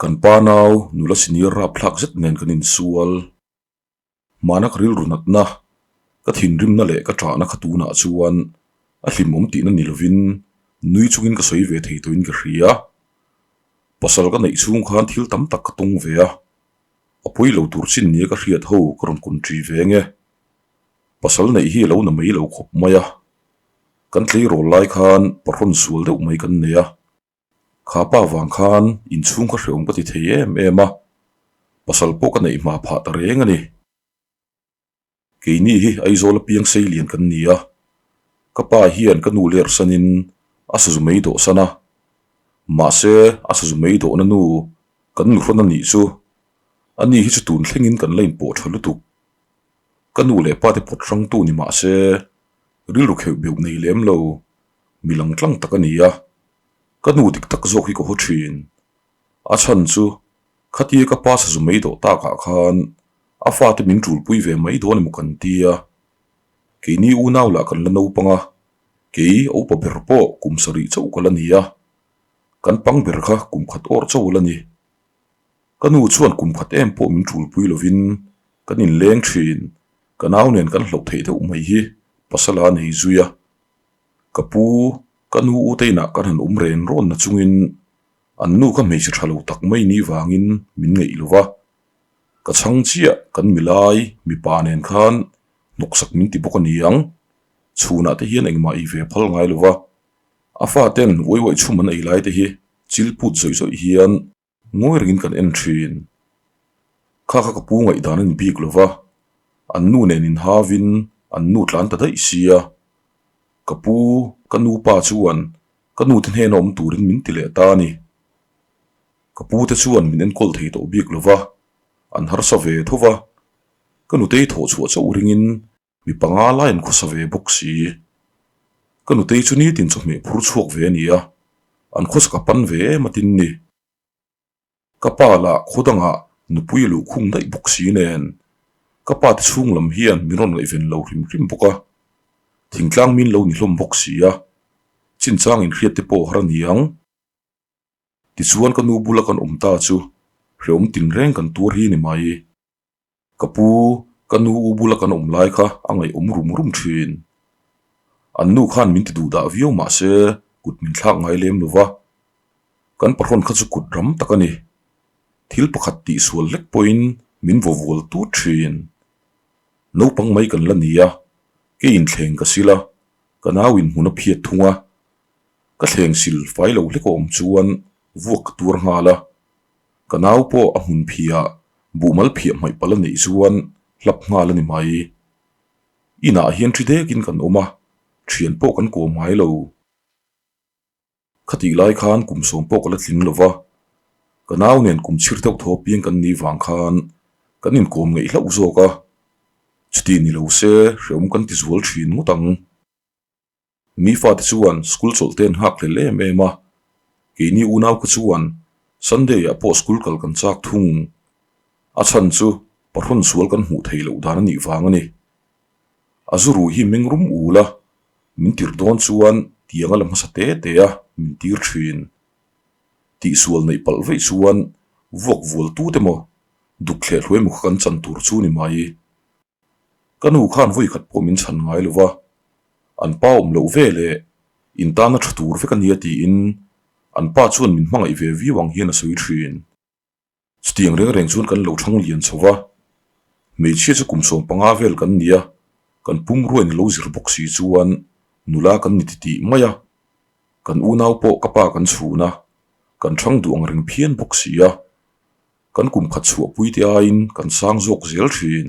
Kan pa nau nula senior rapthlak zet nen kan insual. Hmana ka rilru natna, ka thinrimna leh ka ṭahna kha tunah chuan a hlimawm tihna ni lovin nui chungin ka sawi ve thei tawhin ka hria. Pasal ka neih chhung khan thil tam tak ka tawng ve a, a pawi lo tur chin nia ka hriat ho ka rawn kun ṭi ve nge. Pasal neih hi a lo na mai lo khawp mai a, kan tleirawl lai khan pahrawn sual deuh mai kan nei a. Kha pa vang khan inchhung ka hreawm ka ti thei em em a, pasal pawh ka neih hma phah ta reng a ni. Keini hi Aizawl a piang sei lian kan ni a, ka pa hian ka nu ler sanin a sazu mei dawh san a, mahse a sazu mei dawhna nu kan nu hrawn a nih chu, ani hi chu tun thlengin kan la inpawh tha lutuk. Ka nu leh pa te pawt hrangtu ni mahse rilru kheuh beuh nei lem lo mi lang tlang tak a ni a, ka nu dik tak zawk hi ka haw thin. A chhan chu khatia ka pa sazu mai dawh takah khan a fate min tulpui ve mai dawn emaw kan ti a, keini unau lah kan la naupang a, kei a upa ber pawh kum sarih chauh ka la ni a, kan pang ber kha kum khat awrh chauh a la ni. Ka nu chuan kum khat em pawh min tulpui lovin kan inleng thin, ka nau nen kan hlauh theih deuh mai hi pasala nei zui a. Ka pu, ka nu u te inah kan han awm ren rawn na chungin an nu kha hmeichhe tha lo tak mai ni vangin min ngeih lo va. Ka chhang chiah kan milai mipa nen khan hnawksak min ti bawk a ni ang. Chhunah te hian engmah ei ve phal ngai lo va. A faten uai uai chhum an ei lai te hi chil put zawih zawih hian Ngawi rengin kan en thin. Kha kha ka pu ngaihdan a ni bik lo va, an nu nen inhavin an nu tlan ta daih sia. Ka pu, ka nu pa chuan ka nu te hnena awm turin min ti leh ta a ni. Ka pu te chuan min enkawl thei tawh bik lo va, an harsa ve tho va. Ka nutei thawh chhuah chauh ringin Mi panga lai an khawsa ve bawk si. Ka nutei chu nitin chawhmeh phur chhuak ve a ni a, an khawsa ka pan ve em atin ni. Ka pa lah khaw dangah nupui a luh khung daih bawk si nen, ka pa te chhung lam hian min rawn ngaihven lo hrim hrim bawk a, thingtlang min lo ni hlawm bawk si a, chinchang inhriat te pawh har a ni ang. Tichuan ka nu bula kan awm ta chu hreawm tinreng kan tuar hi ni mai. Ka pu, ka nu u bula kan awm lai kha a ngaihawm rum rum thin. An nu khan min ti duh dah viau mah se kut min thlak ngai lem lo va. Kan pahrawn kha chu kut ram tak a ni. Thil pakhat tihsual hlek pawhin min vaw vual tut thin. Naupang mai kan la ni a, kei inthleng ka sil a, ka nau in hmun a phiat thung a. Ka thleng sil fai lo hlek a awm chuan vuak ka tuar nghal a. Ka nau pawh a hmun phiah buhmal phiah hmaih palh a neih chuan hlap nghal a ni mai. Inah hian thi dekin kan awm a, thian pawh kan kawm ngai lo. Khatih lai khan kum sawm pawh ka la tling lo va, ka nau nen kum chhir deuh thaw piang kan nih vang khan kan inkawm ngeih hlauh zawk a, chuti ni lo se hreawm kan ti zual thin ngawt ang. Mi fate chuan school chawlh te an nghak hlel em em a, keini unau kha chuan Sunday ah pawh school kal kan chak thung. A chhan chu pahrawn sual kan hmuh theih loh dan a nih vang a ni. A zu ruh hi meng rum ul a, min tirh dawn chuan tiang a la hmasa te te a min tir thin. Tihsual neih palh veih chuan vuak vual tute maw duk thleh hluai maw kha kan chan tur chu ni mai. Ka nu khan vawi khat pawh min chhan ngai lo va, an pa awm loh ve leh in tana tha tur vek a nia tiin an pa chuan min hmangaih ve viau ang hian a sawi thin. Chutiang reng reng chuan kan lo thang lian chho va, hmeichhia chu kum 15 vel kan ni a, kan pum ruain a lo zir bawk si chuan nula kan ni titih mai a, kan unau pawh ka pa kan chhun a, kan thang duh ang reng phian bawk si a. Kan kum khat chhuahpui te aiin kan sang zawk zel thin.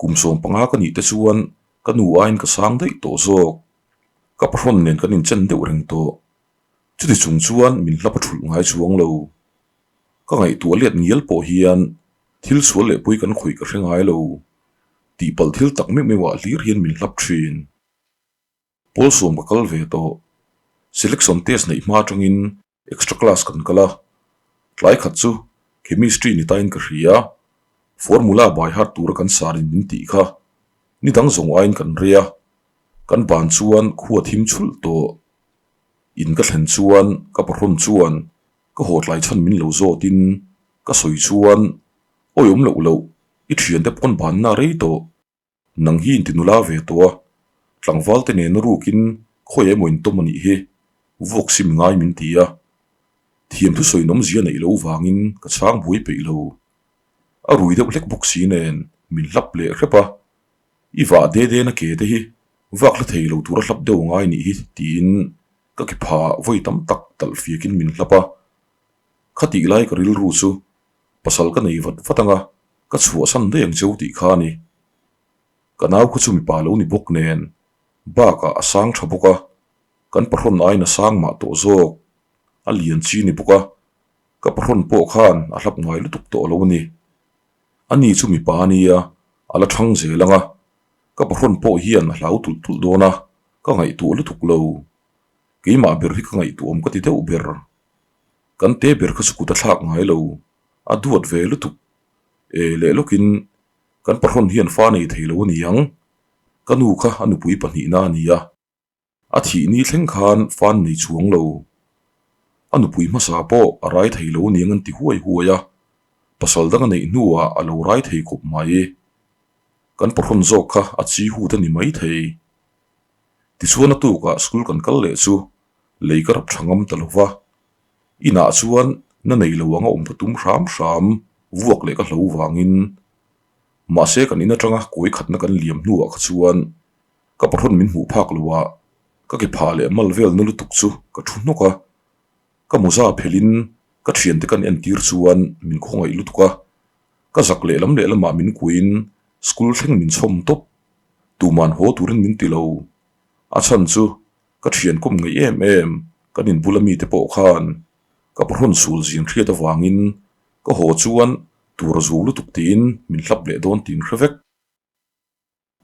Kum 15 ka nih te chuan ka nu aiin ka sang daih tawh zawk. Ka pahrawn nen kan inchen deuh reng tawh. Chuti chung chuan min hlap a thulh ngai chuang lo. Ka ngaihtuah let ngial pawh hian thil sual leh pui kan khawih ka hre ngai lo. Tihpalh thil tak meuh meuhah hlir hian min hlap thin. Pawl sawm ka kal ve tawh. Selection test neih hma atangin Extra class kan kal a, tlai khat chu chemistry ni tain ka hria, formula by heart tura kan sarin min tih kha ni dang zawng aiin kan rei a, kan ban chuan khua thim chhulh tawh. In ka thlen chuan ka pahrawn chuan Ka haw tlai chhan min lo zawtin ka sawi chuan, Awi awm loh loh, i thiante pawn banna rei tawh. Nang hi inti nula ve tawh a, tlangval te nena rukin khawi emaw intawm a nih hi, vuak sim ngai min ti a. Thiam thusawi nawmzia neih lo vangin ka chhang buai peih lo. A rui deuh hlek bawk si nen min hlap leh hrep a, I vah de de na ke te hi vak hla thei lo tura hlap deuh ngai nih hi tiin ka ke pha vawi tam tak talh fiakin min hlap a. Khatih lai ka rilru chu pasal ka nei vat vat anga ka chhuahsan daih ang cheu tih kha a ni. Ka nau kha chu mipa lo ni bawk nen bakah a sang tha bawk a, kan pahrawn aiin a sang mah tawh zawk, a lian chi ni bawk a, ka pahrawn pawh khan a hlap ngai lutuk tawh lo a ni. Ani chu mipa a nia, a la thang zel ang a, ka pahrawn pawh hian a hlau tulh tulh dawn a, ka ngaihtuah lutuk lo. Keimah ber hi ka ngaihtuahawm ka ti deuh ber. Kan te ber kha chu kut a thlak ngai lo, a duat ve lutuk. E leh lawkin kan pahrawn hian fa nei thei lo a ni ang, ka nu kha a nupui pahnihna a ni a. A thih ni thleng khan fan nei chuang lo. A nupui hmasa pawh a rai thei lo niang an ti huai huai a, pasal dang a neih hnuah a lo rai thei khawp mai. Kan pahrawn zawk kha a chi hut a ni mai thei. Tichuan a tukah school kan kal leh chu lei ka rap tha ngam ta lo va, inah chuan na nei lo anga awm ka tum hram hram vuak leh ka hlo vangin. Mahse kan in atanga kawi khatna kan liam hnuah kha chuan Ka pahrawn min hmuh phak lo a, ka ke phah leh mal vel na lutuk chu ka thu hnawk a. Ka mawza phelhin ka thiante kan entir chuan min khawngaih lutuk a. Ka zak lehlam lehlamah min kuiin school thleng min chhawm tawp. Tuman haw turin min ti lo. A chhan chu ka thian kawm ngaih em em kan inbula mite pawh khan ka pahrawn sul zin hriat avangin ka haw chuan tur a zu lutuk tiin min hlap leh dawn tiin hre vek.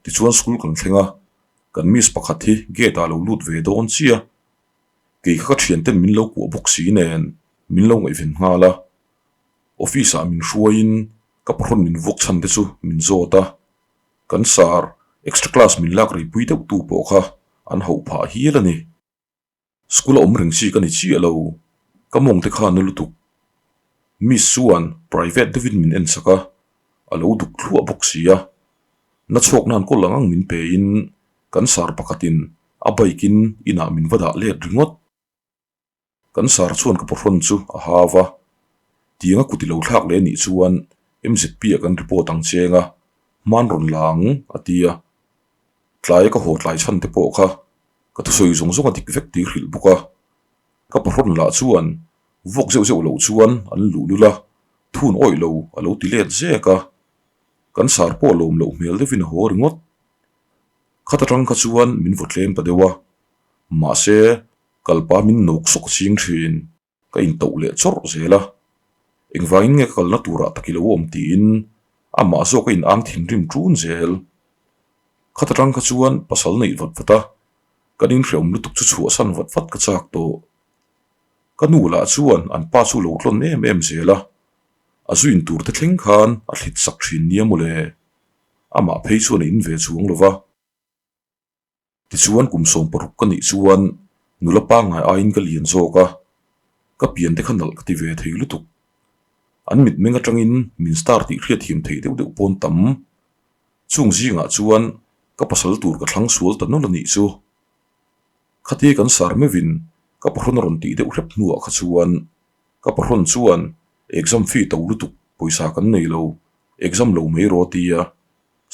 Tichuan school kan thleng a, kan miss pakhat hi gate ah lo lut ve dawn chiah. Kei kha ka thianten min lo kuah bawk si nen min lo ngaihven nghal a. Office ah min hruaiin ka pahrawn min vuak chhan te chu min zawt a. Kan sar extra class min lak reipui deuh tu pawh kha an hauh phah hial a ni. School a awm reng chi ka ni chiah lo, ka mawng te kha na lutuk. Miss chuan private deuhin min en sak a, a lo duk thluah bawk si a. Na chhuak nan kawl ang ang min pe in kan sar pakhatin a bike in inah min va dah let ringawt. Kan sar chuan ka pawhrawn chu a hau a, tianga kut i lo thlak leh anih chuan MZP ah kan report ang cheng a, hman rawn la ang a ti a. Tlaia ka haw tlai chhan te pawh kha ka thusawi zawng zawng a dik vek tih hrilh bawk a. Ka pahrawn lah chuan vuak zeuh zeuh loh chuan an luh lul a, thun awih lo a lo ti let zek a. Kan sar pawh lawm loh hmel deuhin a haw ringawt. Khat atang kha chuan min vaw tlem ta deuh a, mahse kalpa min nawk sawk ching thin. Ka intauh leh chawrh zel a, engvangin nge ka kalna turah tak i lo awm tiin amah zawk a inang thinrim ṭun zel. Khat atang kha chuan pasal neih vat vat a, kan inhreawm lutuk chu chhuahsan vat vat ka chak tawh. Ka nu lah chuan an pa chu lo tlawn em em zel a, a zu in tur te thleng khan a thlit sak thin nia mawle. Amah phei chuan a in ve chuang lo va. Tichuan kum 16 ka nih chuan nula pangngai aiin ka lian zawk a, ka pian te kha nalh ka ti ve thei lutuk. An mitmeng atangin min star tih hriatthiam theih deuh deuh pawn tam. Chung zingah chuan ka pasal tur ka thlang sual ta nawlh a nih chu. Khatia kan sar meuhin ka pahrawn a rawn tih deuh hrep hnuah kha chuan ka pahrawn chuan exam fee to lutuk pawisa kan nei lo, exam lo mai rawh a ti a,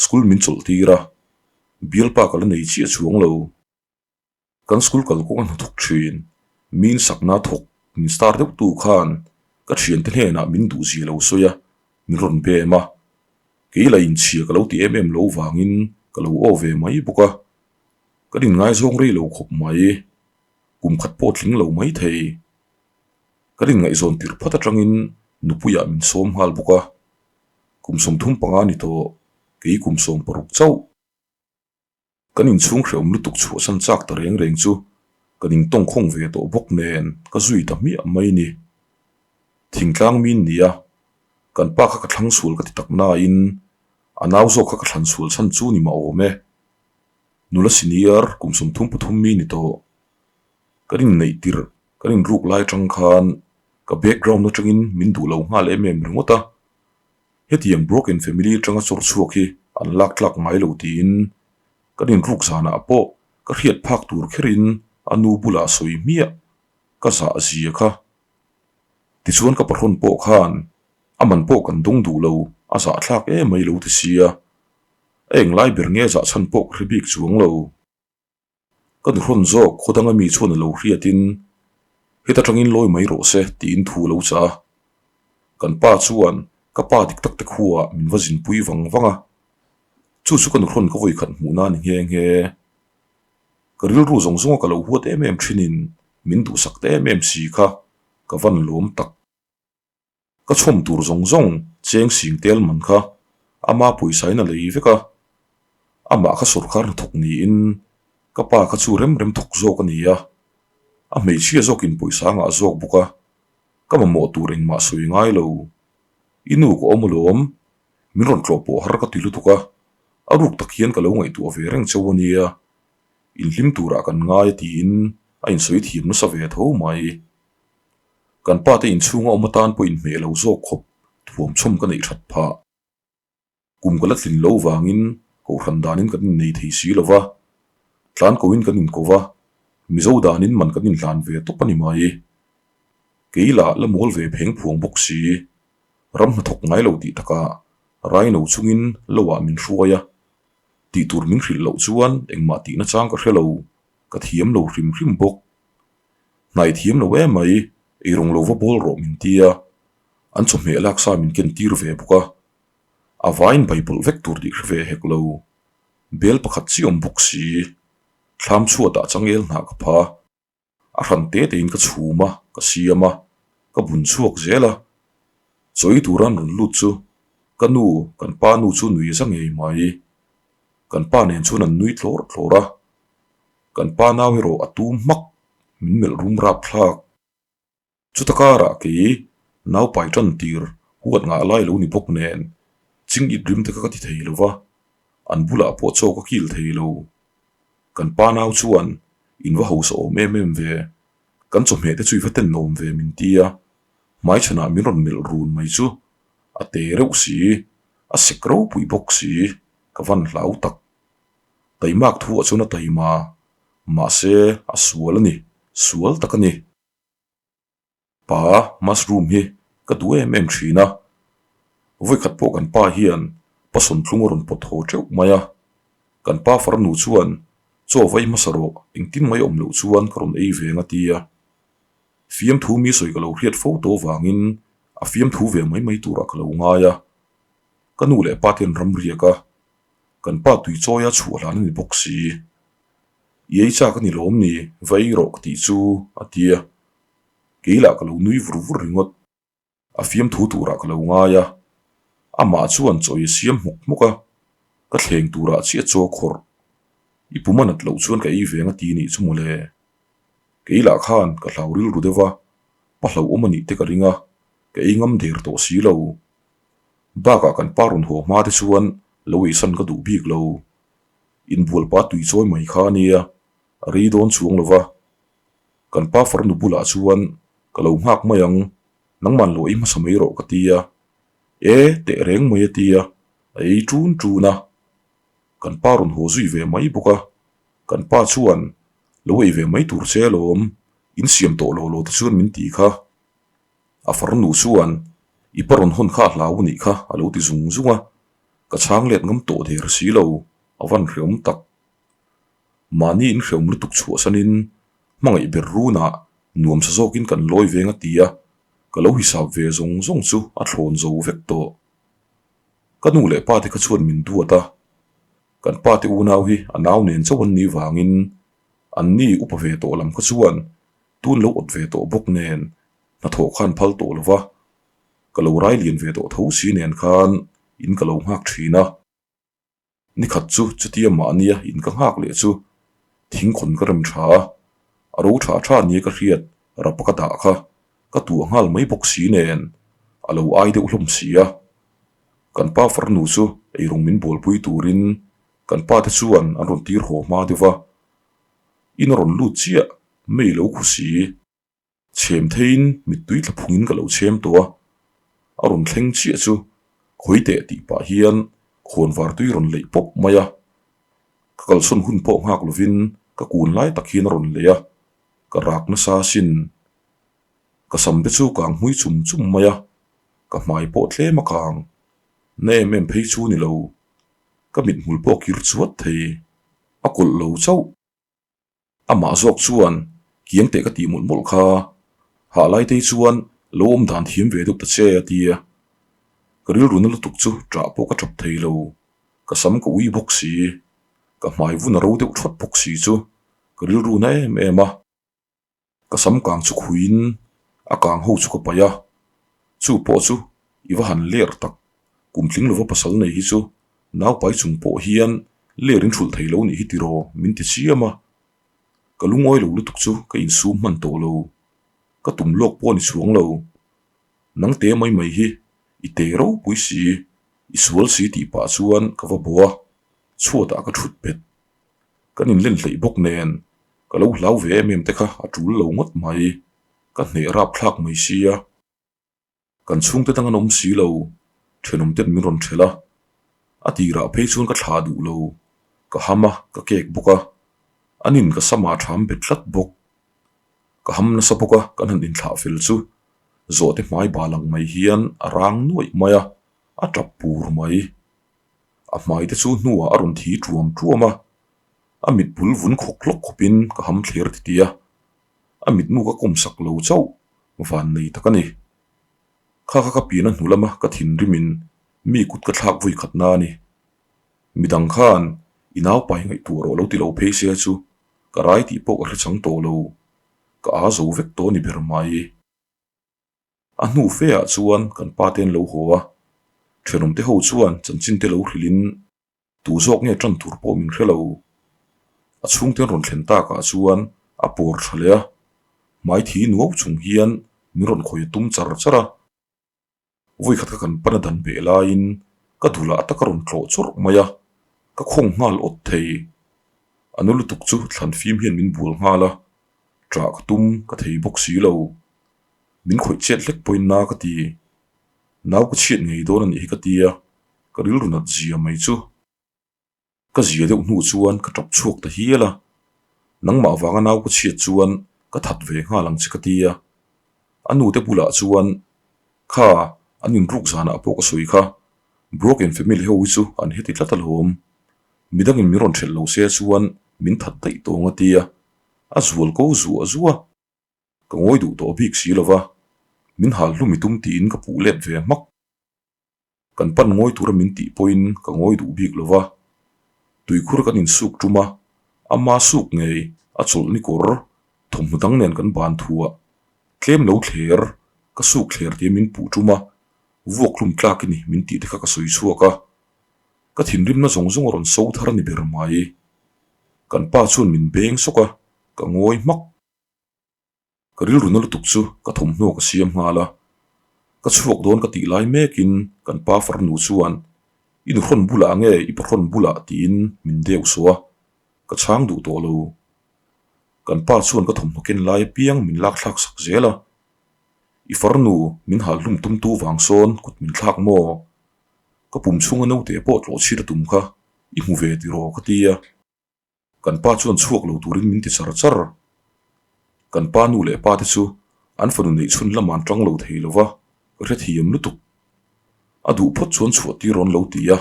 school min chawlh tir a. Bialpa ka la nei chiah chuang lo. Kan school kal kawng a hnathawk thin. Min sakna thawk min star deuh tu khan ka thiante hnenah min duh zia lo sawi a, min rawn bem a. Kei la inchhia ka lo ti em em lo vangin ka lo aw ve mai bawk a. Kan inngaizawng rei lo khawp mai. Kum khat pawh tling lo mai thei. Kan inngaihzawn tirh phawt atangin nupuiah min sawm nghal bawk a. Kum 35 ni tawh. Kei kum 16 chauh. Kan inchhung hrehawm lutuk chhuahsan chak ta reng reng chu kan intawng khawng ve tawh bawk nen ka zui ta hmiah mai ni. Thingtlang min ni a, kan pa kha ka thlang sual ka ti tak nain a nau zawk kha ka thlan sual chhan chu ni mah awm e. Nula senior kum 33 mi ni tawh. Kan inneih tirh kan inruk lai atang khan. Ka background atangin min duh lo nghal em em ringawt a. Hetiang broken family atanga chawr chhuak hi an lak tlak ngai lo tiin kan inruk zanah pawh ka hriat phak tur kherin a nu bulah sawi hmiah ka zah zia kha. Tichuan ka pahrawn pawh khan a man pawh kan dawng duh lo a zahthlak em mai lo ti sia. A englai ber nge zah chhan pawh ka hre bik chuang lo. Ka nuhrawn zawk khaw danga mi chuan a lo hriatin heta tangin lawi mai rawh se tiin thu a lo chah a. Kan pa chuan ka pa dik tak te khuaah min va zinpui vang vang a. Chu chu ka nuhrawn ka vawikhat hmuhna a ni nghe nghe. Ka rilru zawng zawnga ka lo huat em em thinin min duhsak ta em em si kha ka van lawm tak. Ka chhawm tur zawng zawng cheng sing tel man kha ama pawisa in a lei vek a, amah kha sawrkar hnathawk niin ka pa kha chu rem rem thawk zawk a ni a, a hmeichhia zawkin pawisa a ngah zawk bawk a, ka mamawh tur engmah sawi ngai lo. I nu ka awm alawm, min rawn tlawh pawh har ka ti lutuk a, a ruk tak hian ka lo ngaihtuah ve reng cheu a nia, inhlim turah kan ngai a tiin a insawi thiam nasa ve tho mai. Kan pa te inchhunga awm atan pawh inhmeh lo zawk khawp thuamchhawm ka neih that phah. Kum ka la tlin lo vangin kohhran danin kan innei thei si lo va, tlan koin kan inko va, Mizo danin man kan inhlan ve tawp a ni mai. Kei lah la mawl ve pheng phuang bawk si, ram hnathawk ngai lo tih takah raino chungin lo ah min hruai a, tih tur min hrilh loh chuan engmah tihna chang ka hre lo, ka thiam lo hrim hrim bawk. Hnai thiam lo em mai, eirawng lo va bawl rawh min ti a, an chawhmeh laksa min ken tir ve bawk a. A vaiin baipawlh vek tur tih hre ve hek lo. Bel pakhat chi awm bawk si, thlam chhuatah changel hnah ka pha. A hran te tein ka chhum a, ka siam a, ka bun chhuak zel a. Chawi tura an rawn lut chu ka nu, kan pa nu chu nui za ngei mai. Kan pa nen chuan an nui tlawr tlawr a. Kan pa nau erawh a tum hmak, min melh rum rap thlak. Chuta karah kei nau pai tan tir huat ngah lai lo ni bawk nen ching it rim te kha ka ti thei lo va, an bulah pawh chaw ka kil thei lo. Kan pa nau chuan in va hausa awm em em ve, kan chawhmeh te chu i va ten awm ve min ti a, hmaichhanah min rawn melh run mai chu a te reuh si, a sek ropui bawk si, ka van hlau tak. Taimak thu ah chuan a taima, mahse a sual a ni, sual tak a ni. Pa, mushroom hi ka duh em em thin a, vawikhat pawh kan pa hian pasawn thlung a rawn pawt haw teuh mai a, kan pa farnu chuan chaw va ei hmasa rawh engtin mai awm loh chuan ka rawn ei ve ang a ti a. Fiamthu mi sawi ka lo hriat fo tawh vangin a fiamthu ve mai mai turah ka lo ngai a, ka nu leh pa te an ram riak a, Kan pa tui chawi a chhuah hlan a ni bawk si. I ei chak a ni lawm ni, va ei rawh ka tih chu, a ti a. Kei lah ka lo nui vur vur ringawt. A fiamthu turah ka lo ngai a. Amah chuan chawi a siam hmawk hmawk a, ka thleng turah chiah chaw khawrh. I pum a nat loh chuan ka ei ve ang a ti nih chu mawle. Kei lah khan ka hlau rilru deuh va, pa hlauhawm a nih te ka ring a, ka ei ngam der tawh si lo. Bakah kan pa rawn haw hma te chuan lo eisan ka duh bik lo. Inbual pa tui chawi mai kha a nia, a rei dawn chuang lo va. Kan pa farnu bulah chuan ka lo nghak mai ang, nangman lo ei hmasa mai rawh ka ti a. E, teh reng mai a ti a, a ei ṭun ṭun a. Kan pa rawn haw zui ve mai bawk a, kan pa chuan lo ei ve mai tur che alawm, insiam tawh lo lo te chuan min ti kha. A farnu chuan, I pa rawn hawn kha a hlau anih kha, a lo ti zung zung a. Ka chhang let ngam tawh der si lo, a van hreawm tak. Mahni in hreawm lutuk chhuahsanin hmangaih ber runah nuamsa zawkin kan lawi veng a ti a, ka lo hisap ve zawng zawng chu a thlawn zo vek tawh. Ka nu leh pa te kha chuan min duat a, kan pa te unau hi a nau nen chauh an nih vangin anni upa ve tawh lam kha chuan Tun lo awt ve tawh bawk nen hnathawh khan phal tawh lo va, ka lo rai lian ve tawh tho si nen khan in ka lo nghak thin a. Nikhat chu chutia mahnia in ka nghak leh chu thingkhawn ka rem tha a, a ro tha tha nia ka hriat rapa ka dah kha ka tuah nghal mai bawk si nen a lo ai deuh hlawm si a. Kan pa farnu chu eirawng min bualpui turin kan pa te chuan an rawn tir haw hma deuh va, in a rawn lut chiah. Mei lo khu si. Chhem theiin mittui tla phungin ka lo chhem tawh a, a rawn thleng chiah chu khawi teh tih pah hian khawnvar tui rawn leih pawp mai a. Ka kalsawn hun pawh nghak lovin ka kun lai tak hian a rawn leih a, ka rak nasa asin. Ka sam te chu kang hmui chum chum mai a, ka hmai pawh tlem a kang. Na em em phei chu ni lo, ka mithmul pawh kir chuat thei, a kawlh lo chauh. Amah zawk chuan kiang teh ka tih mawlh mawlh kha, hah lai tei chuan lo awm dan thiam ve deuh ta che a ti a. Ka rilru na lutuk chu ṭah pawh ka ṭap thei lo, ka sam ka ui bawk si, ka hmai vun a ro deuh ṭhawt bawk si chu ka rilru na em em a. Ka sam kang chu khuiin a kang ho chu ka paih a, chu pawh chu i va han ler tak, kum tling lova pasal nei hi chu naupai chung pawh hian ler in hrulh thei lo nih hi tiraw min ti chiam a, ka lungawi lo lutuk chu ka insum hman tawh lo, ka tum lawk pawh a ni chuang lo, nang te mai mai hi i te ropui si, i sual si tih pah chuan ka va bawh a, chhuatah ka thut bet, kan inlen hleih bawk nen Ka lo hlau ve em em te kha a tul lo ngawt mai, ka hneh rap thlak mai sia. Kan chhungte dang an awm si lo, thenawm ten min rawn thelh a. A tirah phei chuan ka thlah duh lo, ka ham a, ka kek bawk a, an in ka samah tham bet tlat bawk. Ka ham nasa bawk a, kan han inthlah fel chu zawhte hmai bal ang mai hian a rang nuaih mai a, a tap pur mai. A hmai te chu hnuah a rawn thi tuam tuam a, A mit bul vun khawk hlawk khawpin ka ham thler ti ti a, a mitmu ka kawm sak lo chauh van nei tak a ni. Kha kha ka pian a hnu lama ka thinrimin mi kut ka thlak vawi khat na a ni. Midang khan i naupai ngaihtuah rawh lo ti lo phei se chu ka rai tih pawh ka hre chang tawh lo, ka aa zo vek tawh a ni ber mai. A hnu fe ah chuan kan pa te an lo haw a, thenawmte ho chuan chanchin te lo hrilhin Tu zawk nge tan tur pawh min hre lo. A chhungte an rawn thlen takah chuan a pawr tha leh a, hmai thi nuau chung hian min rawn khawi a tum char char a. Vawikhat kha kan pan a dan beh laiin ka dulah tak a rawn tlawh chawrh mai a, ka khawng nghal awt thei. A nu lutuk chu thlan fim hian min bual nghal a, ṭah ka tum ka thei bawk si lo. Min khawih chet hlek pawhin na ka ti. Nau ka chhiat ngei dawn a nih hi ka ti a. Ka rilru nat zia mai chu. Ka zia deuh hnu chuan ka tap chhuak ta hial a, nangmah vanga nau ka chhiat chuan ka that ve nghal ang che ka ti a. A nute bulah chuan, Kha, an inruk zanah pawh ka sawi kha, broken family ho hi chu an heti tlat alawm. Midangin min rawn ṭhelh lo se chuan min that daih tawng a ti a, a zual ko zuah zuah. Ka ngawi duh tawh bik si lova, min hal hlum i tum tiin ka puh let ve hmak. Kan pan ngawi tura min tih pawhin ka ngawi duh bik lo va, tuikhur kan insuk tum a, ama suk ngei a chawlh ni kawr thawmhnaw dang nen kan ban thuah tlem lo thler ka suk thler tia min puh tum a, vuak hlum tlak i ni min tih te kha ka sawi chhuak a, ka thinrimna zawng zawng a rawn so thar a ni ber mai. Kan pa chuan min beng sawk a, ka ngawi hmak. Ka rilru na lutuk chu ka thawmhnaw ka siam nghal a, ka chhuak dawn ka tih lai mekin kan pa farnu chuan i nuhrawn bulah nge i pahrawn bulah tiin min deuh suh a, ka chhang duh tawh lo. Kan pa chuan ka thawmhnaw ken lai apiang min lak thlak sak zel a, i farnu min hal hlum tumtu vang sawn kut min thlak maw? Ka pum chhunga naute pawh tlawh chhit a tum kha i hmu ve tiraw ka ti a. Kan pa chuan chhuak lo turin min ti char char. Kan pa nu leh pa te chu an fanu neih chhun lamah an tang lo thei lo va, ka hrethiam lutuk. A duh phawt chuan chhuah tir rawn lo ti a.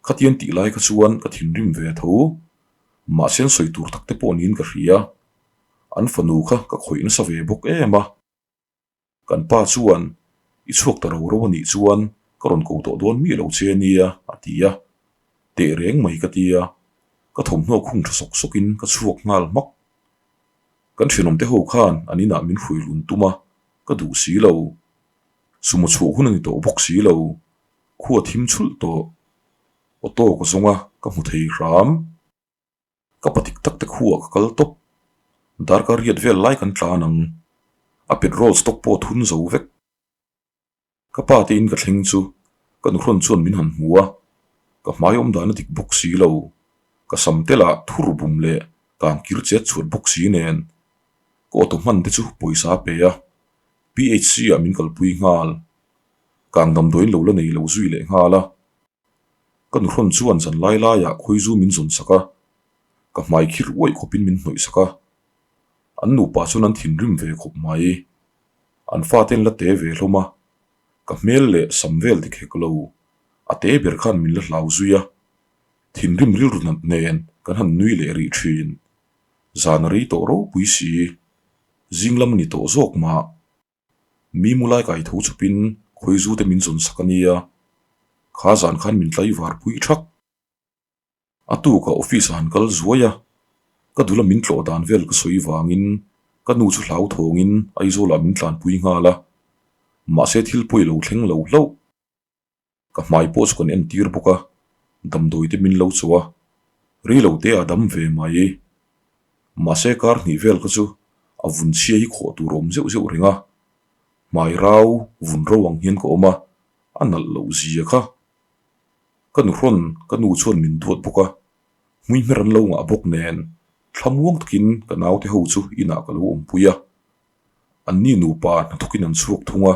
Khatiang tih lai kha chuan ka thinrim ve tho. Mahse an sawi tur tak te pawh niin ka hria. An fanu kha ka khawih nasa ve bawk em a. Kan pa chuan, I chhuak ta ro ro a nih chuan ka rawn ko tawh dawn miah lo che a nia, a ti a. Teh reng mai ka ti a, ka thawmhnaw khung tha sawk sawkin ka chhuak nghal hmak. Kan thenawmte ho khan an inah min hruai lun tum a, ka duh si lo. Sumo chhuah hun a ni tawh bawk si lo, khua thim chhulh tawh. Auto ka zawng a, ka hmu thei hram. Ka pa dik tak te khuah ka kal tawp. Darkar riat vel lai kan tlan ang. A petrol stock pawh thun zo vek. Ka pa te in ka thleng chu ka nuhrawn chuan min han hmu a, ka hmai awm dan a dik bawk si lo. Ka sam te lah thur bum leh kang kir chet chhuat bawk si nen. Ka auto hman te chu pawisa a pe a, PHC ah min kalpui nghal. Kang damdawiin lo la nei lo zui leh nghal a. Ka nuhrawn chuan zan lai laiah khawizu min zawn sak a, ka hmai khir uaih khawpin min hnawih sak a. An nupa chuan an thinrim ve khawp mai. An fate an la te ve hlawm a, ka hmel leh sam vel ti khek lo, a te ber khan min la hlau zui a. Thinrim rilru nat nen kan han nui leh rih thin. Zan a rei tawh ropui si, zing lam a ni tawh zawk mah. Mi mu lai kai tho chawpin khawizu te min zawn sak a nia, kha zan khan min tlaivar pui thak. A tukah office ah han kal zuai a, ka dula min tlawh dan vel ka sawi vangin ka nu chu hlauthawngin Aizawlah min tlanpui nghal a, mahse thil pawi lo thleng lo hlauh. Ka hmai pawh chu kan entir bawk a, damdawi te min lo cho a, rei lo te a dam ve mai. Mahse kar hnih vel kha chu a vun chhia hi khawh tur a awm zeuh zeuh reng a, hmai rau vun ro ang hian ka awm a, a nalh loh zia kha. Ka nuhrawn ka nu chuan min duat bawk a, hmui hmer an lo ngah bawk nen thlamuang takin ka naute ho chu inah ka lo awmpui a, anni nupa hnathawkin an chhuak thung a.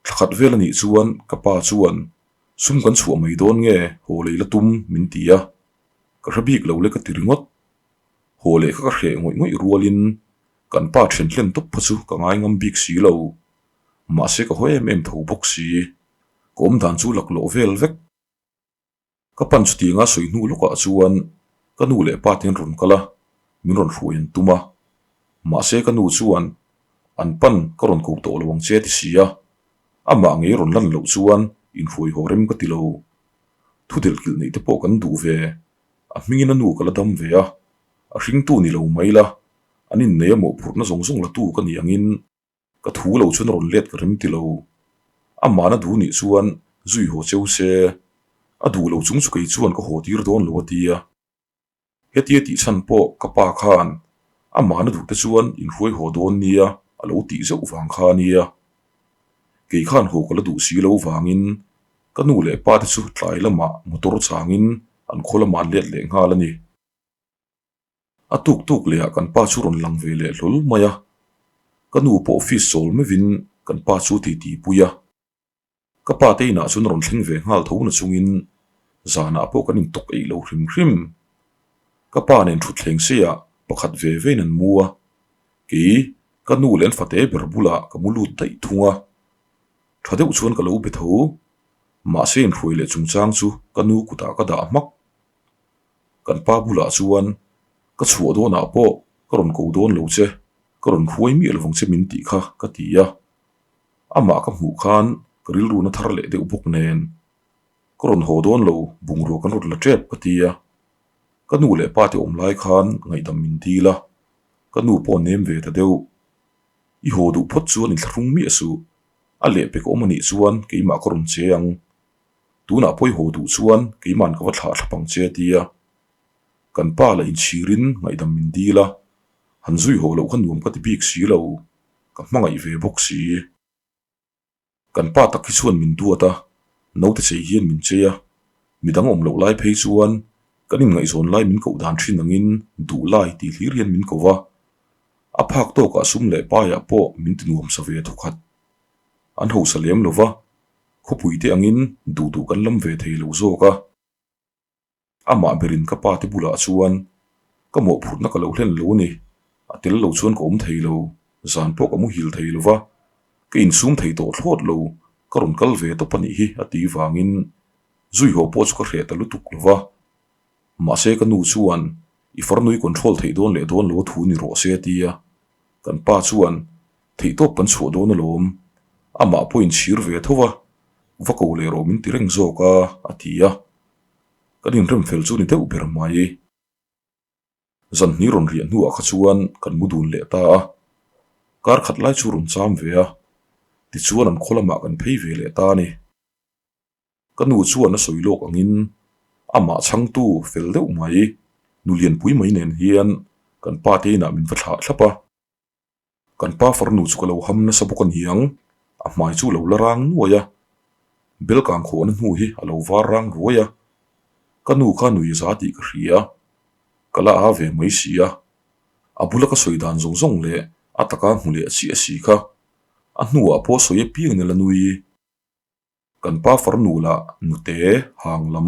Thla khat vel a nih chuan ka pa chuan sum kan chhuah mai dawn nge haw lei la tum min ti a, ka hre bik lo le ka ti ringawt. Haw leh kha ka hreh ngawih ngawih rualin kan pa then hlen tawp kha chu ka ngai ngam bik si lo. Mahse ka haw em em tho bawk si, ka awm dan chu laklawh vel vek. Ka pan chutianga sawi hnu lawkah chuan ka nu leh pa te an rawn kal a, min rawn hruai an tum a. Mahse ka nu chuan an pan ka rawn ko tawh lo ang che a ti si a, amah ngei rawn lan loh chuan inhruai haw rem ka ti lo. Thu delhkilh neih te pawh kan duh ve, a hmingin a nu ka la dam ve a, a hringtu ni lo mai la, an innei a mawhphurhna zawng zawng la tu ka nih angin Ka thu lo chuan rawn let ka rem ti lo. Amahna duh nih chuan zui haw cheu se, a duh lo chung chu kei chuan ka haw tir dawn lo a ti a. Hetia tih chhan pawh ka pa khan amahna duh te chuan inhruai haw dawn nia a lo tih zeuh vang kha a nia. Kei khan haw ka la duh si lo vangin ka nu leh pa te chu tlai lamah motor changin an khaw lamah an let leh nghal a ni. A tuk tuk leh ah kan pa chu rawn lang ve leh hlawl mai a, ka nu pawh office chawl meuhin kan pa chu ti ti pui a. Ka pa te inah chuan rawn thleng ve nghal tho na chungin zanah pawh kan intawk eih lo hrim hrim. Ka pa nen thutthleng seiah pakhat ve vein an mu a, kei ka nu leh an fate ber bulah ka mu lut daih thung a. Tha deuh chuan ka lo be tho, mahse inhruai leh chungchang chu ka nu kutah ka dah hmak. Kan pa bulah chuan ka chhuah dawnah pawh ka rawn ko dawn lo che, ka rawn hruai miah lovang che min tih kha ka ti a. Amah ka hmuh khan ka rilru na thar leh deuh bawk nen ka rawn haw dawn lo bungrua kan rawn la tep ka ti a. Ka nu leh pa te awm lai khan ngaihdam min dil a, ka nu pawh nem ve ta deuh. I haw duh phawt chuan inthlahrung miah suh, a lehpek awm anih chuan keimah ka rawn che ang. Tunah pawi haw duh chuan keima'n ka va thlah thlap ang che a ti a. Kan pa lah inchhirin ngaihdam min dil a, han zui haw loh kha nuam ka ti bik si lo, ka hmangaih ve bawk si. Kan pa tak hi chuan min duat a, naute chei hian min chei a, midang awm loh lai phei chuan kan inngaihzawn lai min koh dan thin angin duh lai tih hlir hian min ko va, a phak tawkah sum leh paiah pawh min ti nuam sa ve thawkhat. An hausa lem lo va, Khawpui te angin duh duh kan lam ve thei lo zawk a. Amah berin ka pa te bulah chuan ka mawhphurhna ka lo hlen lo a ni. A tel lo chuan ka awm thei lo, zan pawh ka muhil thei lo va, ka insum thei tawh thlawt lo, ka rawn kal ve tawp a nih hi a tih vangin zui haw pawh chu ka hreh ta lutuk lo va. Mahse ka nu chuan i farnui control theih dawn leh dawn lo a thu ni rawh se a ti a. Kan pa chuan Theihtawp kan chhuah dawn alawm, amah pawh inchhir ve tho va, va ko leh rawh min ti reng zawk a, a ti a. Kan inrem fel chu ni deuh ber mai. Zanhni rawn riah hnuah kha chuan kan mu dun leh ta a, kar khat lai chu rawn cham ve a, tichuan an khaw lamah kan phei ve leh ta a ni. Ka nu chuan a sawi lawk angin amah chhangtu fel deuh mai, nu lianpui mai nen hian kan pa te inah min va thlah thlap a. Kan pa farnu chu ka lo ham nasa bawk a ni ang, a hmai chu lo la rang nuai a, bel kang khawhna hnu hi a lo var rang ruai a, ka nu kha nui za tih ka hria, ka la a ve mai si a. A bula ka sawi dan zawng zawng leh a taka hmu leh chiah si kha a hnuah pawh sawi apiang in a la nui. Kan pa farnu lah nute hang lam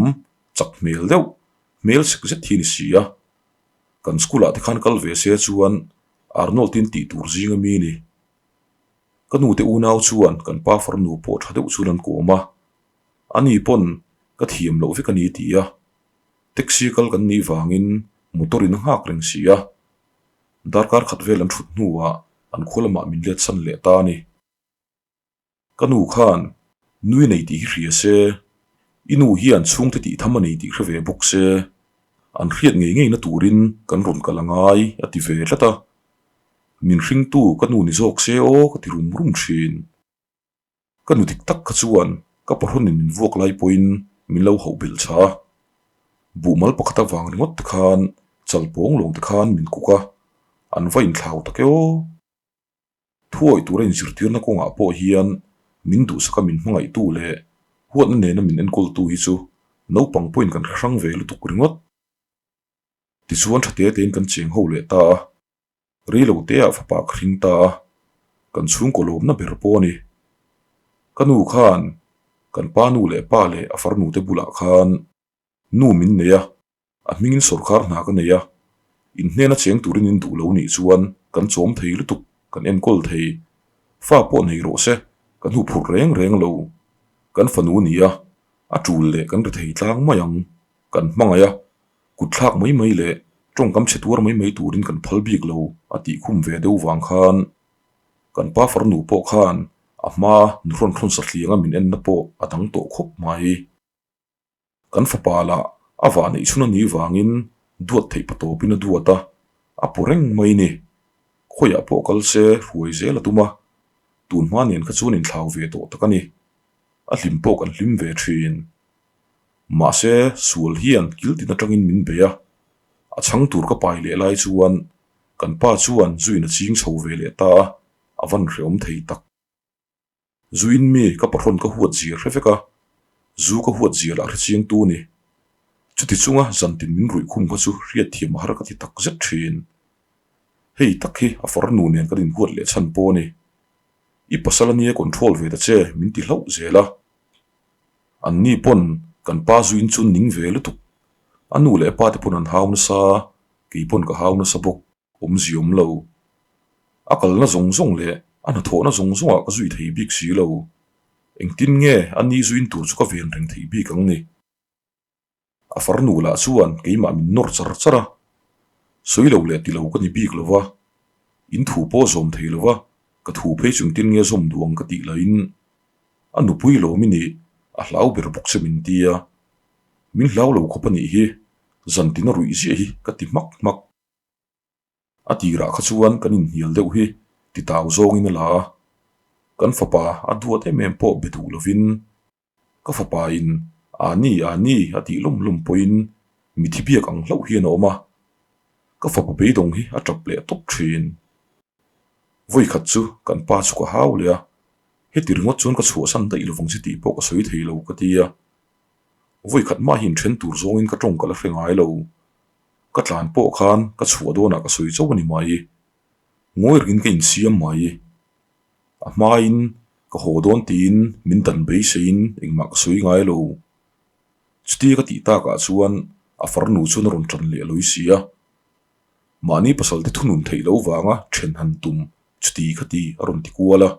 chak hmel deuh, hmel sek zet hi a ni si a. Kan school ah te khan kal ve se chuan Arnold in tih tur zing ami a ni. Ka nute unau chuan kan pa farnu pawh tha deuh chuan an kawm a, ani pawn ka thiam loh vek a ni ti a. Taxi kal kan nih vangin motor in a nghak reng si a. Darkar khat vel an thut hnuah an khua lamah min let san leh ta a ni. Ka nu khan nui nei tih hi hria se, i nu hian chhungte tih tham a nei tih hre ve bawk se, an hriat ngei ngeina turin kan rawn kal a ngai a ti ve tlat a. Min hringtu ka nu ni zawk se aw ka ti rum rum thin. Ka nu dik tak kha chuan ka pahrawnin min vuak lai pawhin min lo hauh belh tha a. Buhmal pakhat avang ringawt te khan chalpawng lawng te khan min kuk a, an va inthlau tak e aw. Thuawih tura inzirtirna kawngah pawh hian min duhsaka min hmangaihtu leh huatna nena min enkawltu hi chu naupang pawhin kan hre hrang ve lutuk ringawt. Tichuan tha te tein kan cheng ho leh ta a, rei lo teah fapa ka hring ta a, kan chhungkaw lawmna ber pawh a ni. Ka nu khan kan pa nu leh pa leh a farnute bulah khan nu min nei a, A hmingin sawrkar hna ka nei a, in hnena cheng turin in duh lo nih chuan kan chawm thei lutuk, kan enkawl thei. Fa pawh nei rawh se, kan hu phurh reng reng lo. Kan fanu ni a, a tul leh kan ri thei tlang mai ang. Kan hmangaih a, kut thlak mai mai leh tawngkam chhe tuar mai mai turin kan phal bik lo a tih khum ve deuh vang khan kan pa farnu pawh khan a hma nuhrawn thawn satlianga min enna pawh a dang tawh khawp mai. Kan fapa lah a vah neih chhun a nih vangin duat theih pa tawpin a duat a, a pu reng mai ni. Khawiah pawh kal se hruai zel a tum a, tun hma nen kha chuan inthlau ve tawh tak a ni. A hlim pawh kan hlim ve thin. Mahse, sual hian kil tin atangin min bei a, a chhang tur ka pai leh lai chuan kan pa chuan zuin a ching chho ve leh ta a, a van hreawm thei tak. Zu in mi ka pahrawn ka huat zia hre vek a, zu ka huat zia lah hre chiang tu ni. Chuti chunga zantin min ruih khum kha chu hriat thiam a har ka ti tak zet thin. Hei tak hi a farnu nen kan inhuat leh chhan pawh a ni. I pasal ania control ve ta che min ti hlauh zel a. An ni pawn kan pa zu in chu ning ve lutuk. A nu leh pa te pawn an hau nasa, kei pawn ka hau nasa bawk. Awmzi awm lo. A kalna zawng zawng leh a hnathawhna zawng zawngah ka zui thei bik si lo. Engtin nge a ni zuin tur chu ka ven reng theih bik ang ni? A farnu lah chuan keimah min nawr char char a. Sawi lo leh ti lo ka ni bik lo va. In thu pawh zawm thei lo va, ka thu phei chu engtin nge zawm duh ang ka tih lahin a nupui lawm i nih, a hlau ber bawk che min ti a. Min hlau lo khawp a nih hi, zantin a ruih ziah hi ka ti hmak hmak. A tirah kha chuan kan inhnial deuh hi titau zawngin a la a, kan fapa a duat em em pawh be duh lovin ka fapa in Ani, Ani a tih lawm lawm pawhin mithi biak ang hlauh hian a awm a, ka fapa beidawng hi a tap leh tawp thin. Vawikhat chu kan pa chu ka hau leh a, heti ringawt chuan ka chhuahsan daih lovang che tih pawh ka sawi thei lo ka ti a, vawikhat mah hi inthen tur zawngin ka tawng ka la hre ngai lo. Ka tlan pawh khan ka chhuah dawnah ka sawi chauh a ni mai. Ngawi rengin ka insiam mai. A hmain ka haw dawn tiin min dan beiseiin engmah ka sawi ngai lo. Chutia ka tih takah chuan a farnu chuan a rawn tan leh lawi si a. Mahni pasalte thunun theih loh vanga then han tum chuti kha ti a rawn ti kual a.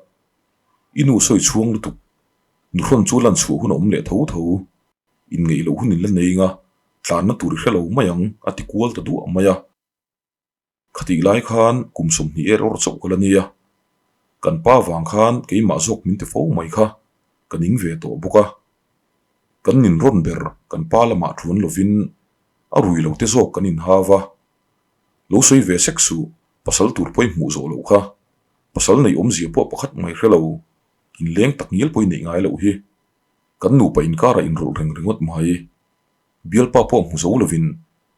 I nu sawi chhuang lutuk. Nuhrawn chu lan chhuah hun a awm leh tho tho. Inngeih loh hun in la nei nga, tlanna tur i hre lo mai ang, a ti kual ta duah mai a. Khatih lai khan kum 20 er awr chauh ka la nia. Kan pa vang khan keimah zawk min ti fo mai kha, ka ning ve tawh bawk a. Kan nin rawn ber kan pa lamah thuan lovin a rui lo te zawk kan inhau a. Lo sawi ve sek suh, pasal tur pawh i hmuh zawh loh kha. Pasal neih awmzia pawh pakhat mai hre lo, inleng tak ngial pawh i neih ngai loh hi. Kan nupa inkarah inrawlh reng ringawt mai. Bialpa pawh hmu zo lovin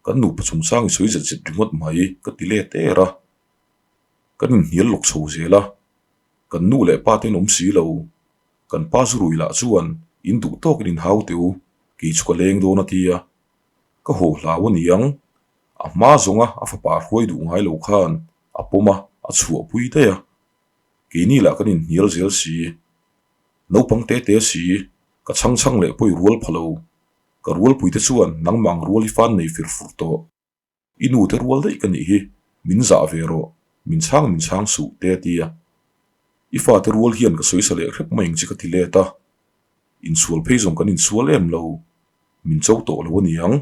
kan nupa chungchang i sawi zet zet ringawt mai ka ti let er a. Kan inhnial lawk chho zel a, kan nu leh pa te an awm si lo. Kan pa zurui lah chuan in duh tawkin in hau teh u, kei chu ka leng dawn a ti a. Ka haw hlau a ni ang. A hma zawnga a fapa hruai duh ngai lo khan a pawm a, a chhuahpui daih a. Keini lah kan inhnial zel si. Naupang te te si, ka chhang chhang leh pawi rual pha lo. Ka rualpuite chuan nangmah ang rual i fan nei fir fur tawh. I nu te rual daih ka nih hi, min zah ve rawh, min chhang min chhang suh te a ti a. I fate rual hian ka sawisa leh hrep mai ang che ka ti let a. Insual phei zawng kan insual em lo, min cho tawh lo a ni ang.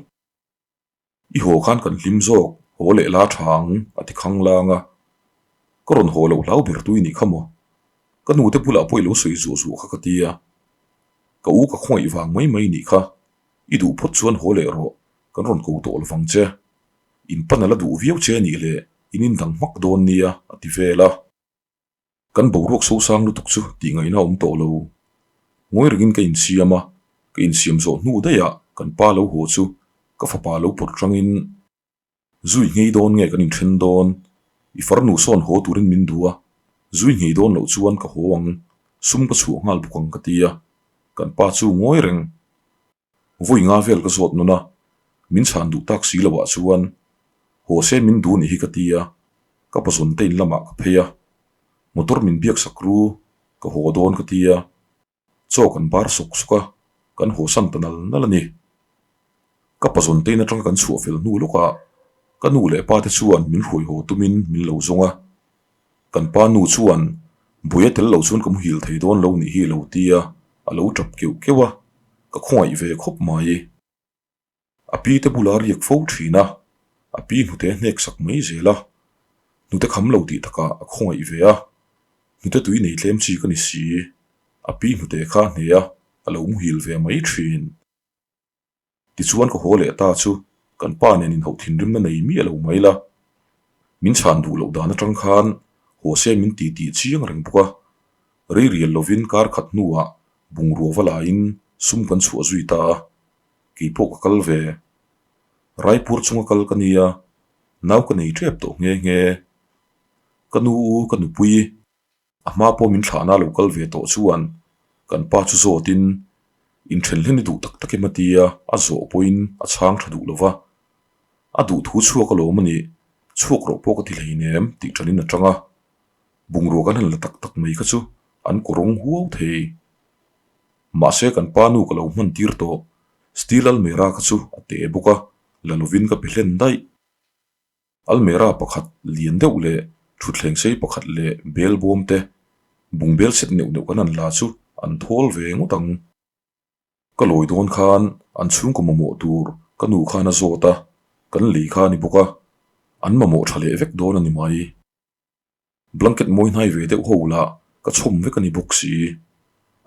I haw khan kan hlim zawk, haw leh la tha ang a ti khang lang a. Ka rawn haw loh hlau ber tui nih kha maw? Ka nu te bulah pawh i lo sawi zuah zuah kha ka ti a. Ka u ka khawngaih vang mai mai nih kha, i duh phawt chuan haw leh rawh, kan rawn ko tawh lovang che. In pan a la duh viau che a nih leh in indang hmak dawn nia a ti vel a. Kan boruak sosang lutuk chu tih ngaihna a awm tawh lo. Ngawi rengin ka insiam a, ka insiam zawh hnu daih ah kan pa lo haw chu ka fapa lo pawt rangin Zui nghei dawn nge kan inthen dawn? I farnu sawn haw turin min duh a, zui nghei dawn loh chuan ka haw ang, sum ka chhuah nghal bawk ang ka ti a, kan pa chu ngawi reng. Vawi nga vel ka zawt nawn a, min chhan duh tak si loh ah chuan haw se min duh nih hi ka ti a, ka pazawn te in lamah ka phei a, motor min biak sak ru, ka haw dawn ka ti a, chaw kan bar sawk sawk a, kan haw san ta nal nal a ni. Ka pazawn te in atanga kan chhuah fel hnu lawkah ka nu leh pa te chuan min hruai haw tumin min lo zawng a, Kan pa nu chuan buai a tel lo chuan ka muhil thei dawn lo nih hi a lo ti a, a lo tap keuh keuh a, ka khawngaih ve khawp mai. A pi te bula riak fo thin a, a pi hnute hnek sak mai zel a, hnute kham lo tih takah a khawngaih ve a, hnute tui nei tlem chi ka ni si, a pi hnute kha a hne a, a lo muhil ve mai thin. Tichuan ka haw leh ta chu kan pa nen inhauh thinrimna nei miah lo mai la. Min chhan duh loh dan atang khan haw se min ti tih chiang reng bawk a. Rei rial lovin kar khat hnuah bungrua va laiin sum kan chhuah zui ta a, keipawh ka kal ve. Raipur chunga kal ka nia, nau ka nei tep tawh nghe nghe. Ka nu u ka nupui. A hma pawh min thlahna lo kal ve tawh chuan kan pa chu zawtin inthen hlen i duh tak tak em a ti a, a zawh pawhin a chhang tha duh lo va. A duh thu chhuak alawm a nih, chhuak rawh pawh ka ti hleinem tih ṭanin a ṭang a. Bungrua kan han la tak tak mai kha chu an kawrawng huau thei. Mahse kan pa nu ka lo hman tir tawh, steel almera kha chu a te bawk a, la lovin ka pe hlen daih. Almera pakhat lian deuh leh thutthleng sei pakhat leh bel bawm te bungbel set neuh neuh kan han la chu an thawl ve ngawt ang. Ka lawi dawn khan an chhungkaw mamawh tur ka nu khan a zawt a, kan lei kha a ni bawk a, an mamawh tha leh vek dawn a ni mai. Blanket mawi hnai ve deuh ho lah ka chhawm vek a ni bawk si.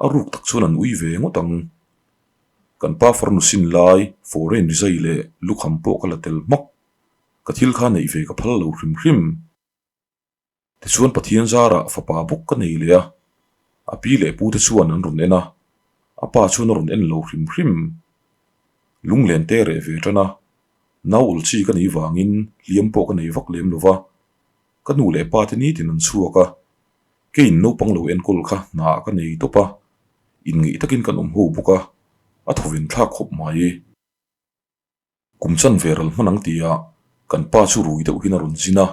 A ruk tak chuan an ui ve ngawt ang. Kan pa farnu sin lai foreign rizai leh lukham pawh ka la tel hmak. Ka thil kha neih ve ka phal lo hrim hrim. Tichuan Pathian zarah fapa bawk ka nei leh a. A pi leh pu te chuan an rawn en a, a pa chuan a rawn en lo hrim hrim. Lunglen te reh ve tan a, nau ul chi ka nih vangin hliam pawh ka nei vak lem lo va. Ka nu leh pa te nitin an chhuak a, keiin naupang lo enkawl kha hna ka nei tawp a, inngeih takin kan awm ho bawk a, a thawven thlak khawp mai. Kum chan ve ral hman ang tia kan pa chu rui deuh hian a rawn zin a,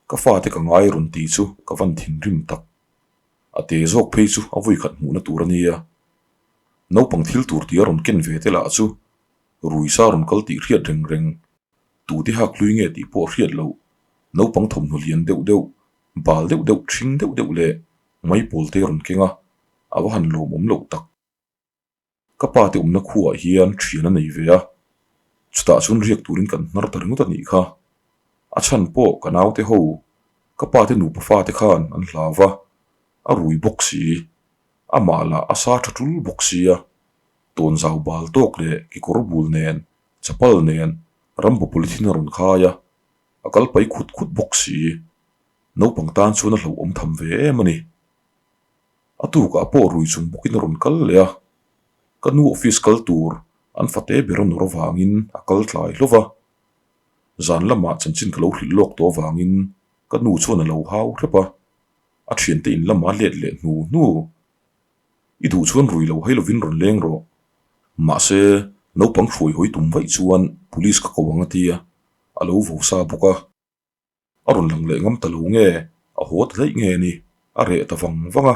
ka fate ka ngai rawn ti chu ka van thinrim tak. A te zawk phei chu a vawikhat hmuhna tur a nia. Naupang thil tur tia rawn ken ve te lah chu rui sa rawn kal tih hriat reng reng. Tute hak hlui nge tih pawh a hriat loh, naupang thawmhnaw lian deuh deuh, bal deuh deuh, ṭhing deuh deuh leh maipawl te rawn keng a, a va han lawmawm loh tak. Ka pa te awmna khuaah hian ṭhian a nei ve a, chutah chuan riak turin kan hnar ta ringawt a nih kha. A chhan pawh ka naute ho, ka pa te nupa fate khan an hlau va, a rui bawk si, amah lah a sa ṭha ṭul bawk sia, tawnzau bal tawk leh kekawr bul nen Chapal nen rambo polythene a rawn khai a, a kal pai khut khut bawk si. Naupang tan chuan a hlauhawm tham ve em a ni. A tukah pawh rui chung bawkin a rawn kal leh a, ka nu office kal tur an fate ber a nawr avangin a kal tlai hlauh va. Zan lamah chanchin ka lo hrilh lawk tawh avangin ka nu chuan a lo hau hrep a, a thiante in lamah a let leh hnu hnu. I duh chuan rui lo hai lovin rawn leng rawh. Mahse, naupang hruai hawi tum vaih chuan police ka ko ang a ti a. a lo vo sa bawk a. A rawn lang leh ngam ta lo nge, a haw ta daih nge ni, a reh ta vang vang a.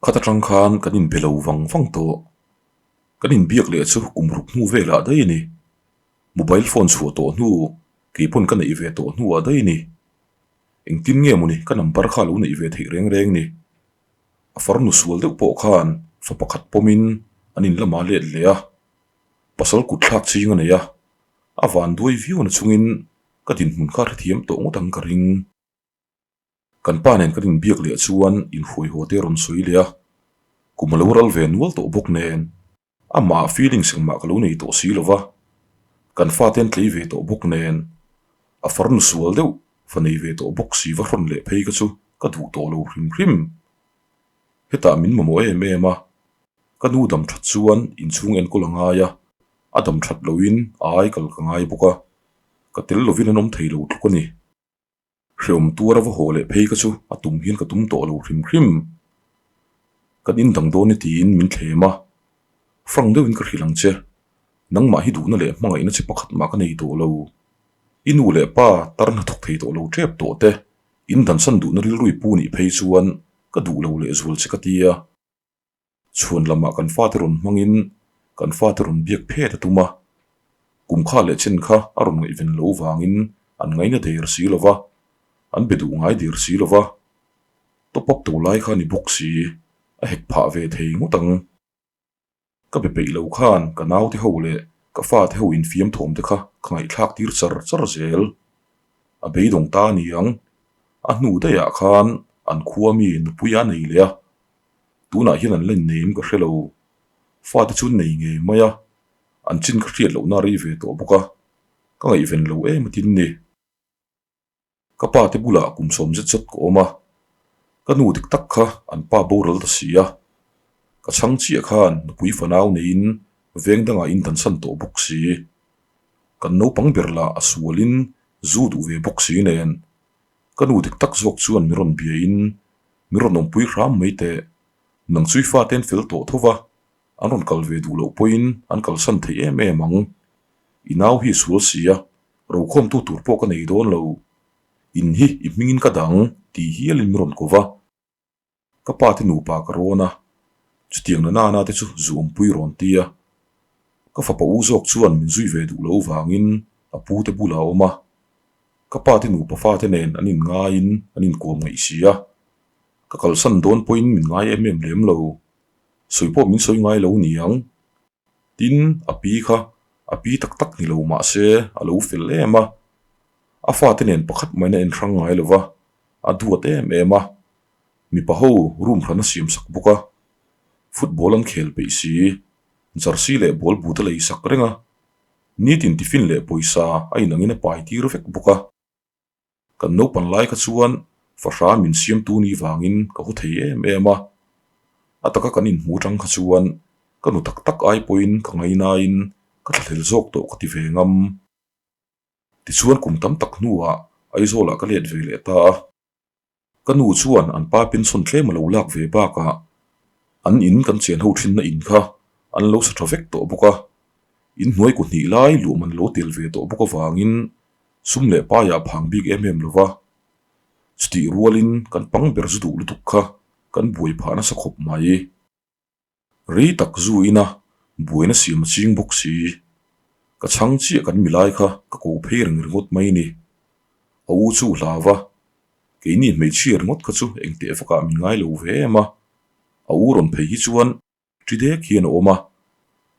Khat atang khan kan inbe lo vang vang tawh. Kan inbiak leh chu kum ruk hnu velah daih a ni. Mobile phone chhuah tawh hnu, keipawn ka neih ve tawh hnuah daih a ni. Engtin nge mawni ka number kha lo neih ve theih reng reng ni. A farnu sual deuh pawh khan fa pakhat pawmin an in lamah let leh a, pasal kut thlak ching a nei a, a van duai viau na chungin ka dinhmun kha hrethiam tawh ngawt ang ka ring. Kan pa nen kan inbiak leh chuan inhruai haw te a rawn sawi leh a, kum a lo ral ve nual tawh bawk nen amah feelings engmah ka lo nei tawh si lo va, kan fate an tlei ve tawh bawk nen a farnu sual deuh fa nei ve tawh bawk si va hrawn leh phei ka chu ka duh tawh lo hrim hrim. Hetah min mamawh em em a, ka nu dam that chuan inchhung enkawl a ngai a, a dam that loin a aikal ka ngai bawk a, ka tel lovin an awm thei lo tluk a ni. Hreawm tuar a va haw leh phei ka chu a tum hian ka tum tawh lo hrim hrim. Kan indang dawn e tiin min thlem a, Frank deuhin ka hrilh ang che, nangmah hi duhna leh hmangaihna che pakhat mah ka nei tawh lo. I nu leh pa tar hnathawk thei tawh lo tep tawh te, in dansan duhna rilru i pu nih phei chuan ka duh lo leh zual che ka ti a. Chhuan lamah kan fate rawn hmangin kan fate rawn biak phet a tum a, kum kha leh chen kha a rawn ngaihven lo vangin an ngaina der si lo va, an be duh ngai der si lo va, top up to lai kha a ni bawk si, a hek phah ve thei ngawt ang. Ka be peih lo khan ka naute ho leh ka fate ho infiam thawm te kha ka ngaihthlak tir char char zel. A beidawng ta a ni ang, a hnu daihah khan an khua mi nupui a nei leh a, Tunah hian an la inneim ka hre lo. Fate chu an nei ngei mai a, an chin ka hriat lohna a rei ve tawh bawk a, ka ngaihven lo em a tin ni. Ka pa te bulah kum sawm zet zet ka awm a, ka nu dik tak kha an pa boral ta si a, ka chhang chiah khan nupui fanau neiin veng dangah in dansan tawh bawk si. Kan naupang ber lah a sualin zu duh ve bawk si nen, ka nu dik tak zawk chuan mi rawn biain Mi rawn awmpui hram mai teh. Nang chu i fate an fel tawh tho va, an rawn kal ve duh loh pawhin an kalsan thei em em ang. I nau hi sual si a, rokhawmtu tur pawh ka nei dawn lo. In hi i hmingin ka dang tih hialin mi rawn ko va. Ka pa te nupa ka rawn a, chutiang na nana te chu zu awmpui rawn ti a. Ka fapa u zawk chuan min zui ve duh loh vangin a pu te bulah a awm a. Ka pa te nupa fate nen an inngaiin an inkawm ngaih si a, ka kalsan dawn pawhin min ngai em em lem lo. Sawi pawh min sawi ngai lo ni ang. Tin, a pi kha a pi tak tak ni lo mah se a lo fel em a, a fate nen pakhat maina enhrang ngai lo va, a duat em em a, mipa ho room hran a siam sak bawk a, football an khel peih si, jersey leh ball but a lei sak reng a. Nitin tiffin leh pawisa a inangin a pai tir vek bawk a. Kan naupang lai kha chuan fahra min siamtu ni vangin ka haw thei em em a. A taka kan inhmu atang kha chuan ka nu tak tak ai pawhin ka ngainain ka thlahlel zawk tawh ka ti ve ngam. Tichuan kum tam tak hnuah Aizawlah ka let ve leh ta a. Ka nu chuan an pa pension tlem a lo lak ve bakah an in kan chen ho thinna in kha an lo sa tha vek tawh bawk a, in hnuai ku hnih lai luam an lo tel ve tawh bawk avangin sum leh paiah phang bik em em lo va. Chutih rualin kan pang ber zu duh lutuk kha kan buai phah nasa khawp mai. Rei tak zu ina buaina siam a ching bawk si. Ka chhang chiah kan milai kha ka ko phei reng ringawt mai ni. A u chu hlau va, keini hmeichhia ringawt kha chu engteh vakah min ngai lo ve em a. A u rawn phei hi chuan ṭi dek hian a awm a,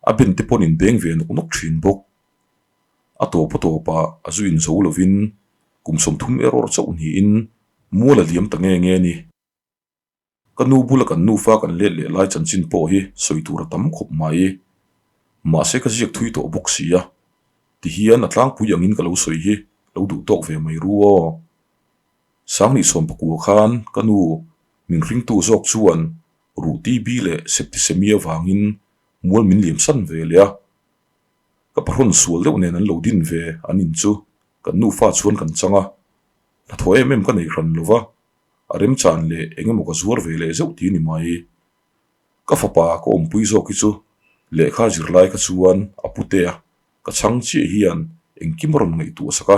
a ben te pawn inbeng ve nawk nawk ṭhin bawk. A tawp a tawpah a zu inzo lovin kum 30 erawh chauh niin mual a liam ta nge nge a ni. Ka nu bula kan nufa kan let leh lai chanchin pawh hi sawi tur a tam khawp mai. Mahse ka ziak thui tawh bawk si a, tihian a tlangpui angin ka lo sawi hi lo duh tawk ve mai ru aw. Sangni sawmpakua khan ka nu min hringtu zawk chuan ruh TB leh septicemia vangin mual min liam san ve leh a. Ka pahrawn sual deuh nen an lo din ve an in chu kan nufa chuan kan chang a, hnathawh em em ka nei hran lo va. A remchan leh eng emaw ka zuar ve leh zeuh ti ni mai. Ka fapa ka awmpui zawk hi chu lehkha zirlai kha chuan a pute a, ka chhang chiah hian Engkim a rawn ngaihtuah sak a,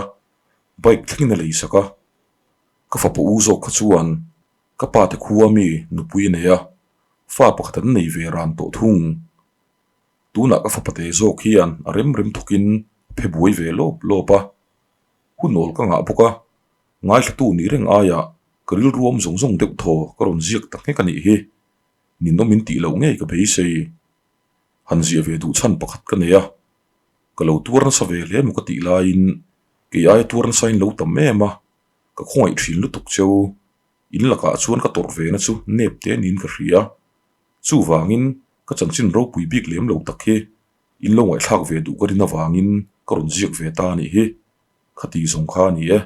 bike thlengin a lei sak a. Ka fapa u zawk kha chuan ka pa te khua mi nupui a nei a, fa pakhat an nei ve ran tawh thung. Tunah ka fapa te zawk hian a rem rem thawkin a phe buai ve lawp lawp a. Hun awl ka ngah bawk a, ngaithlatu nih reng aiah ka rilru awm zawng zawng deuh thaw ka rawn ziak ta nghek a nih hi. Ninawm in tih loh ngei ka beisei. Han ziah ve duh chhan pakhat ka nei a, ka lo tuar nasa ve hle maw ka tih laiin kei aia tuar nasa in lo tam em a, ka khawngaih thin lutuk cheu. In lakah chuan ka tawrh ve na chu nep te niin ka hria. Chuvangin ka chanchin ropui bik lem lo tak hi in lo ngaihthlak ve duh ka rin avangin ka rawn ziak ve ta a nih hi. Khati zawng kha a ni e.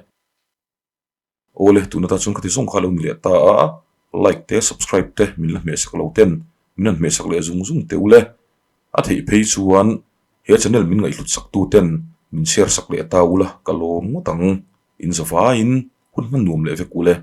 Awle, tuna ta chuan khati zawng kha a lo ni leh ta a, like te subscribe te min la hmehsak lo ten min han hmehsak leh zung zung teh ule. A theih phei chuan he channel min ngaihhlut sak tu ten min share sak leh ta ula ka lawm ngawt ang. In zavaiin hun hman nuam leh vek ule.